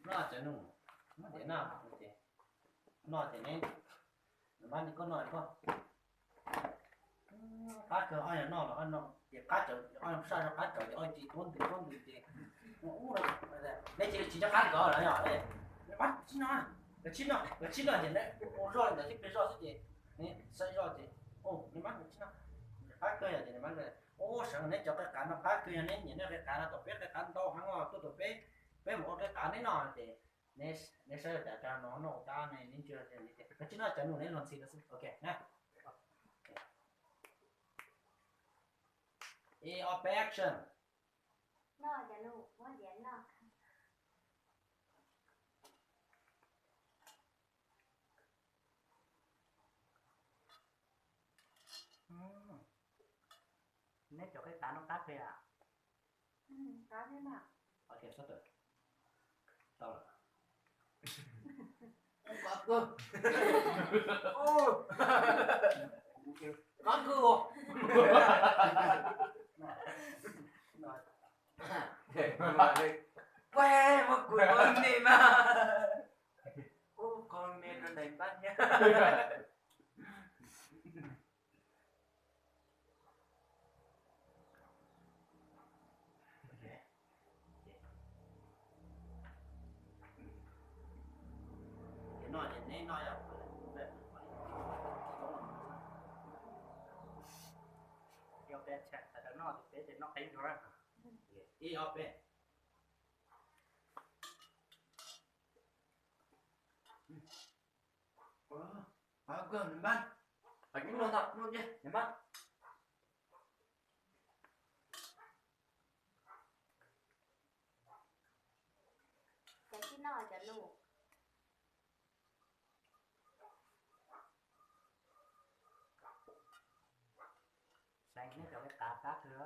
Noj cov nus, noj ces noj, noj ces neb, nws pab nws koj noj koj. Qab kawg, ob yog noj los ob no ces qab tsawv, ob saj rau qab tsawv ces ob ci tuab ntws tuab ntws ces ub, neb ces tsis nco qab nkawd lawm yog, neb pab sib noj, nkawd sib noj, nkawd sib noj ces neb ua zoj li ntawd thiab peb zoj xwb ces neb saib zoj ces neb pab nkawd sib noj. Qab kawg yog ces neb pab, ub, seev neb cov qe qav no qab kawg, yog neb nyiam noj qe qav no tom peb qe qav ntau heev os, tuaj tom peb, peb mus ua qe qav neb noj ces neb saib cas cas no noj ua dab ne, neb ntsia, nkawd sib noj cov nus neb los ntxhi lawv xwb, ok na. Ib ob peb action. Neb cov qe qav no qab kawg. Ok, sab tawm. Tau lawm. Qab kawg. Kuj muab kuv qhov me mas, kuv qhov me rau nais npab thiab. Ces noj ces neb noj yom. Yog peb txhais tawm noj ces peb ces noj qeeb dua. Ib ob peb. Qab kawg nais npab, qab kawg nais npab. Cov sib noj cov nus. Saib neb cov qe qav qab kawg.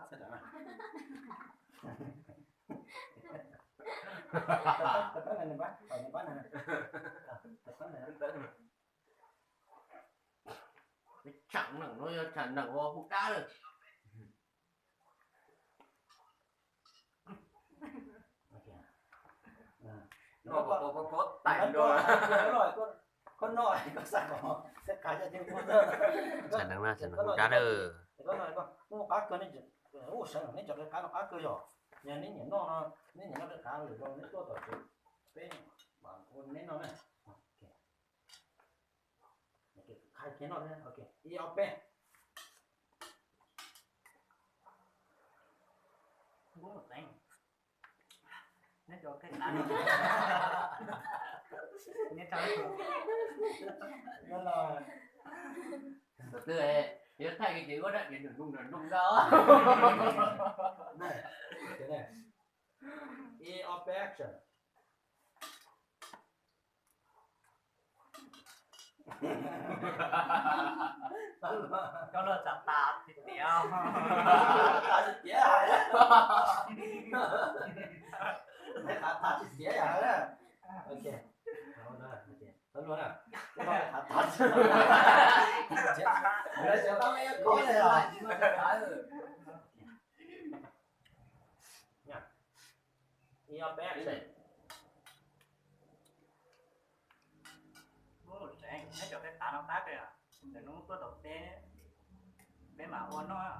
Tsam neem no yog tsam neem uas hu dab lawm. Koj noj, koj xav kom, tsam neem no tsam neem hu dab lawm. Koj noj, koj muaj qab kawg, ua seev, neb cov qe qav no qab kawg yog, yog neb nyiam noj no, neb nyiam noj qe qav lawm los neb tuaj tom tsev, peb mam ua neb noj na. Qhia kiag noj, ok, ib ob peb. Neb cov qe qav no, neb tau. Tus twg yuav thaij ces ua dab ces nws nug nws nug dab. Ib ob peb action. Koj luag txav tas tiag tiag. Tas tiag, tas tiag yog. Ok, txhob luag na. Ib ob peb action. Ub, tseem neb cov qe qav no qab kawg, ntawm no tuaj tom peb, peb mam ua noj.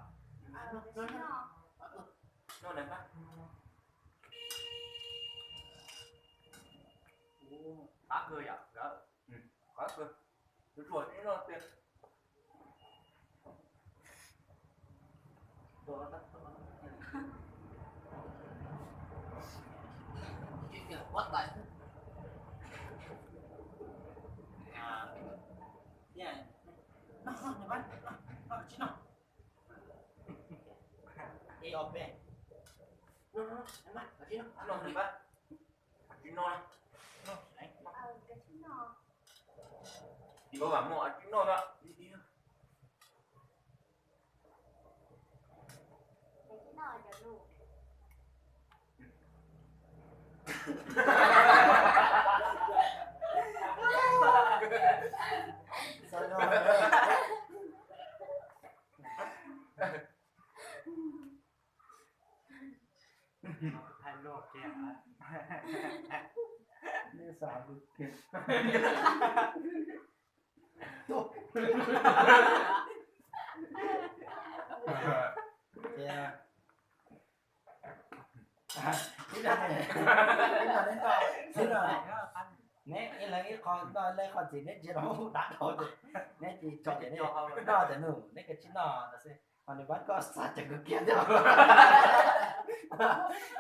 Noj na. Ub, qab kawg yom nkawd. Qab kawg, ruam ruam neb noj tiag. Ib ob peb. Tsis noj. Tsis noj na. Thaij luag kiag. Xav kuv kiag. Ces, ib no, ib no, neb ib leeg ib qho noj, leej qhov txiv neb ntsia rau dav dhau ces neb cia li tso ces neb noj cov nus neb kav tsij noj no xwb. Ho nws Npab koj xav cawv kawg kiag thiab. Nws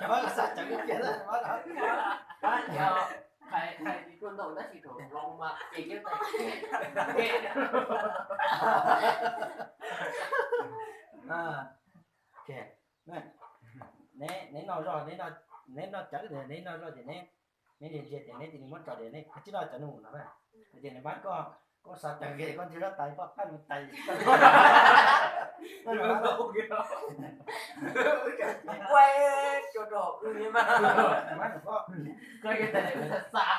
Npab koj xav cawv kawg kiag thiab, nws Npab. Hais hais tsis tshua ntau tab sis thaum hloov mas ces kiag. Ok, neb noj zoj, neb noj cawv tias neb noj zoj ces neb, neb ntsia ntsia ces neb cia li muab tso tias neb kav tsij noj cov nus no na. Ces nws Npab koj, koj xav cawv kiag koj ntsia zoj tas koj qaj mus tais. Ua, tso rau hauv wb mas. Npab nws koj, koj xav,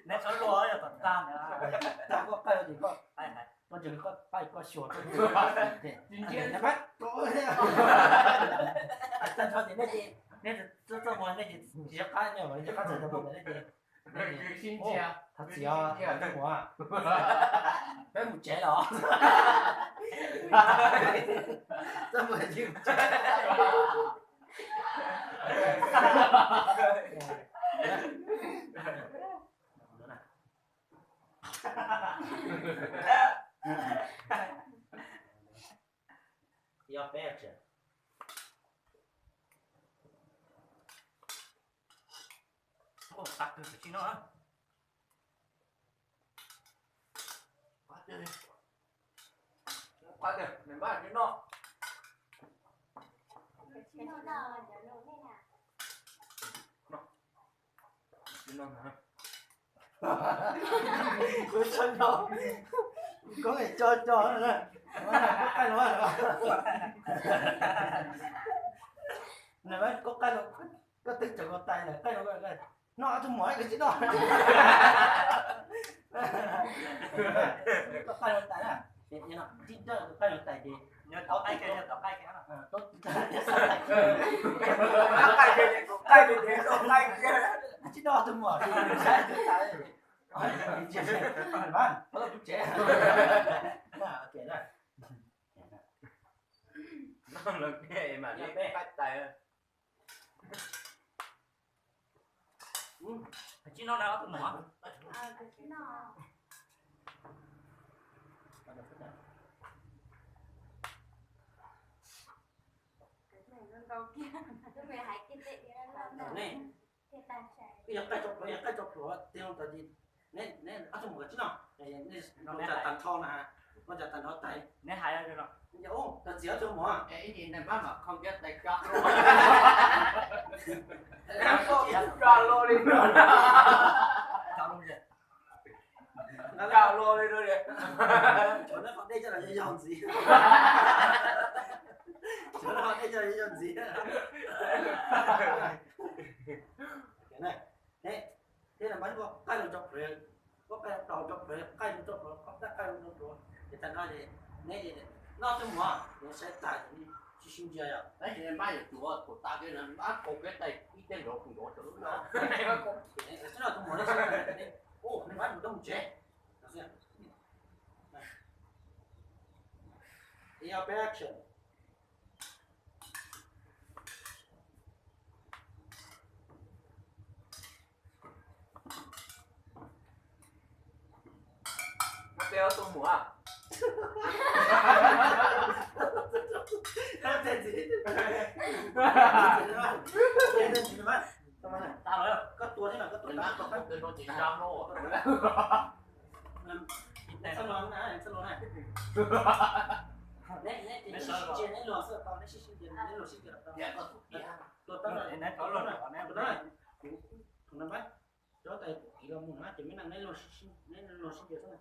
neb txhob luag yog tom tag na. Tag koj qaj ces koj, koj ntsia koj qaj koj xyuas. Npab, tag nrho ces neb ces, neb txoj muag nej ces tsis nco qab, nco qab txog cov muag nej ces, thov txim os, tus muam, peb mus tsev los. Txoj muag tsis mus tsev. Yog peb tsev. Qab kawg, tsis noj. Qab kawg, nws Npab tsis noj. Tsis noj na. Kuv tsis noj. Koj tso tso na. Koj qaj no. Nws Npab koj qaj no, koj twb tso koj tais lawm, qaj no. Noj ob tug muam koj tsis noj. Koj qaj no tais na. Tib dawj koj qaj no tais ces nyob tom qab, nyob tom qab. Tsis noj ob tug muam, saib tus tais. Npab, kuv tsev. Noj lawm peb mas neb qaj tais. Tsis noj na ob tug muam. Yog qaij tso pluav, yog qaij tso pluav tiag tas ces neb, neb ob tug muam tsis noj, noj cas tag nrho na, noj cas tag nrho tais. Neb hais, tag txiv ob tug muam. Ib ntsis nws Npab mam khau kiag tais tso. Tso los li no. Tso los li no. Tshuav neb qhov dej coj los yog ntxiv. Tshuav neb qhov dej coj los yog ntxiv. Neb, neb Npab koj qaij los tso pluav, koj qaij los tso pluav, qaij los tso pluav, koj qaij los tso pluav, ces tag nrho ces neb, noj tug muam, neb saib tas ces neb sib sib ntsia yom. Tab sis Npab yuav tuav tus tas kiag, Npab khau kiag tais ib teg nrov kuv nrov rau lub no. Noj tug muam, neb saib tas, neb, neb Npab mus tau mus tsev. Action. Muab peb ob tug muam. Koj tua thiab, koj tua, koj tua. Txhob los na, txhob los na. Neb, neb sib ntsia, neb luag xwb tau, neb sib sib ntsia, neb luag sib ntsia tau. Tua tau, tua tau, tua tau. Cov tais kiv los mus na, ces me neeg neb luag sib, neb luag sib ntsia xwb na.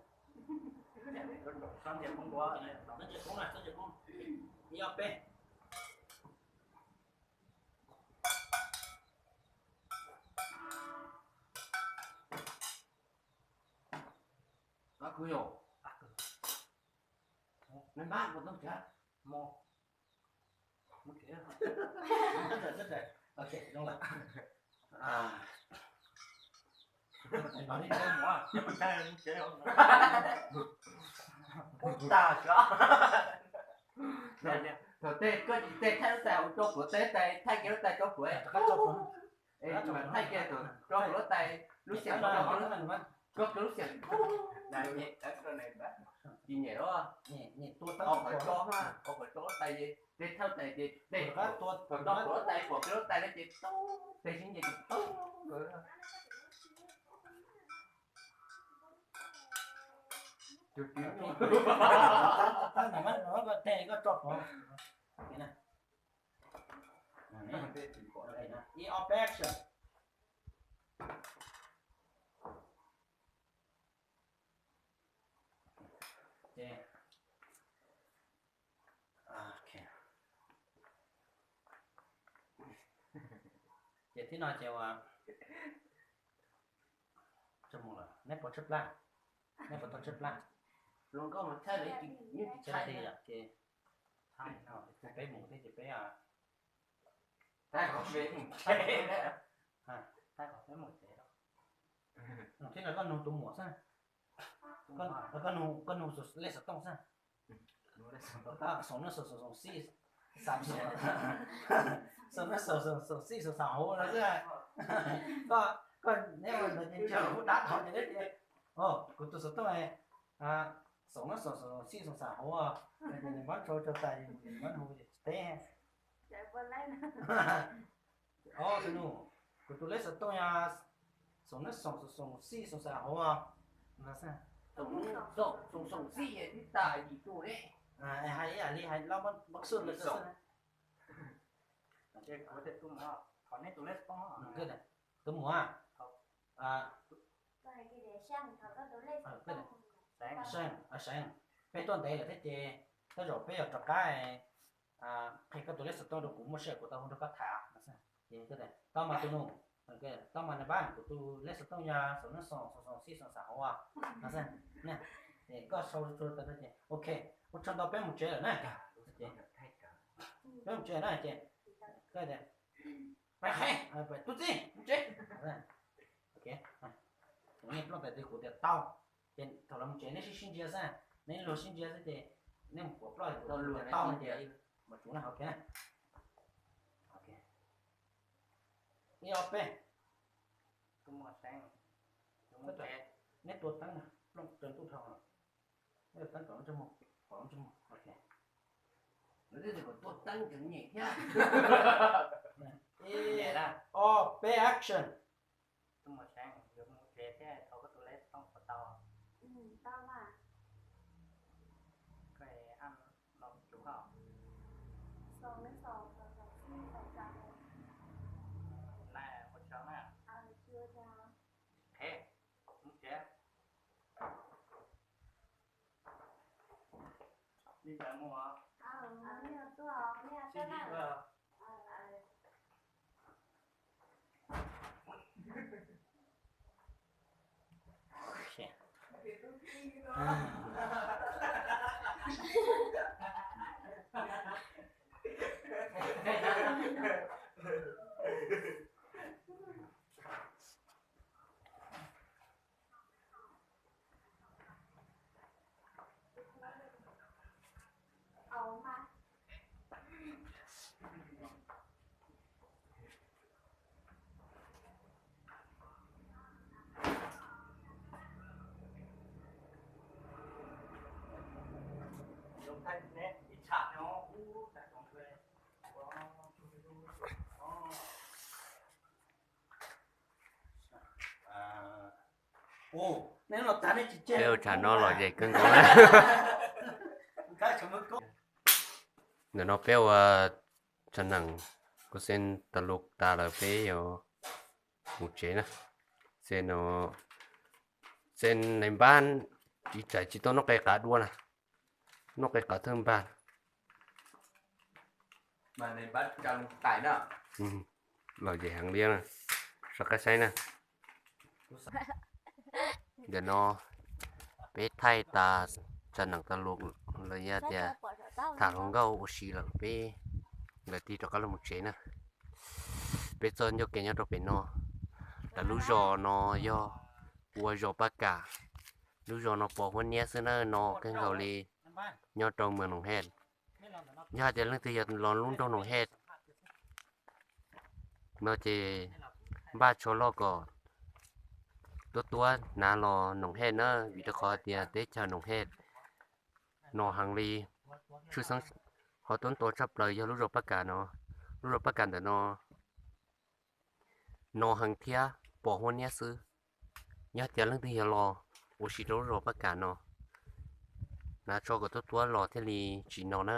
Txhob ntsia poob, txhob ntsia poob. Yog peb. Thaum tej koj tsis tej thaij lub tais hauv rau pluav tes, thaij kiag lub tais rau pluav, thaij kiag rau pluav tais, lub xiam, koj kiag lub xiam, tsis nyem lawm. Au qhov tso, au qhov tso lub tais ces tej thaij tais ces tej, thaum rau pluav tais pom kiag lub tais no ces tub, tej sib nce ces tub. Tej koj tso pov. Ib ob peb action. Ces thib no ces ua, neb puas tshaib plab? Neb puas tau tshaib plab? Ces peb mus thiab ces peb, thiab no koj nug tus muam xwb, koj nug lej xov tooj xwb. Xoom no xoom xoom xij, xoom no xoom xoom xij xoom xav hauv no xwb. Koj, koj neb ua ntawd ces ntshe lawv muab dab tau ces neb tias, o, kuv tus xov tooj xoom no xoom xoom xij xoom xav hauv, nws muab tso rau tais, nws muab hu ces tsis teb. O, tus nus, kuv tus lej xov tooj yog xoom no xoom xoom xij xoom xav hauv. Xoom no xoom xij twb tas yim tus ne. Hais ib yam li hais lab npab xwb lawm xwb. Tus muam, tus muam, seej, seej, peb tuaj ntev lawm thiab ces tej zaum peb yuav rov qab qhia koj tus lej xov tooj rau kuv, muaj sij hawm kuv tau hu rau koj tham. Ces tau mas tus nus, tau mas npab, kuv tus lej xov tooj yog xoom no xoom xoom xij xoom xav hauv no xwb. Koj sau tsuag tau ces ok, ua tsaug ntau, peb mus tsev lawm na. Peb mus tsev na ces, tub txib, mus tsev. Nej ploj tas twg kuv tias tau, ces thaum lawv mus tsev neb sib sib ntsia xwb, neb luag sib ntsia xwb ces neb mus kuav ploj kuv tias tau no ces mam tsum na, ok. Ib ob peb. Neb tua teeb na, plooj rau ntuj dhau no. Neb tua teeb kom ntsej muag, kom ntsej muag, ok. Lawv twb tias kom tua teeb ces nyem thiab. Ib ob peb action. Tus muam, yuav mus tsev thiab, thov koj tus lej xov tooj puas tau? Tau mas. Koj app no kuv tsum hos. Nai ua tsaug na. Qhev, mus tsev. Li ntawd mus os. Sib ntsib dua. Peb ua tsam no los ze kawg nkaus. Ntawm no peb ua tsam neem kuv xeeb tas lus tas lawm peb yuav mus tsev na. Xeeb no, xeeb nais npab tsis txais tsis tau noj qe qav dua na, noj qe qav thawj npag. Los ze heev li na, sawv qab saib na. Ntawm no peb thaij tas tsam neem tas lus los yog tias tham hluas nkauj ua si lawm peb nkawd thiaj rov qab los mus tsev na. Peb txoj ncauj kev nyob rau pem no, tas lub zos no yog ua zos Paj Kam. Lub zos no pos huab niab xwb na, no kawg nkaus li, nyob rau Moos Noom Hej. Yog hais tias leej twg yog los lub nroog Noom Hej no ces npaj tsho loj kom tuab tuab hnav los Noom Hej na, vim rau qhov tias teb chaws Noom Hej no heev li. Tshwj xeeb qhov tuab nto tshaj plaws yog lub zos Paj Kam no. Lub zos Paj Kam ntawm no no heev thiab pos huab niab xwb. Yog tias leej twg yog los ua si rau lub zos Paj Kam no, hnav tsho kom tuab tuab los thiaj li tsis no na.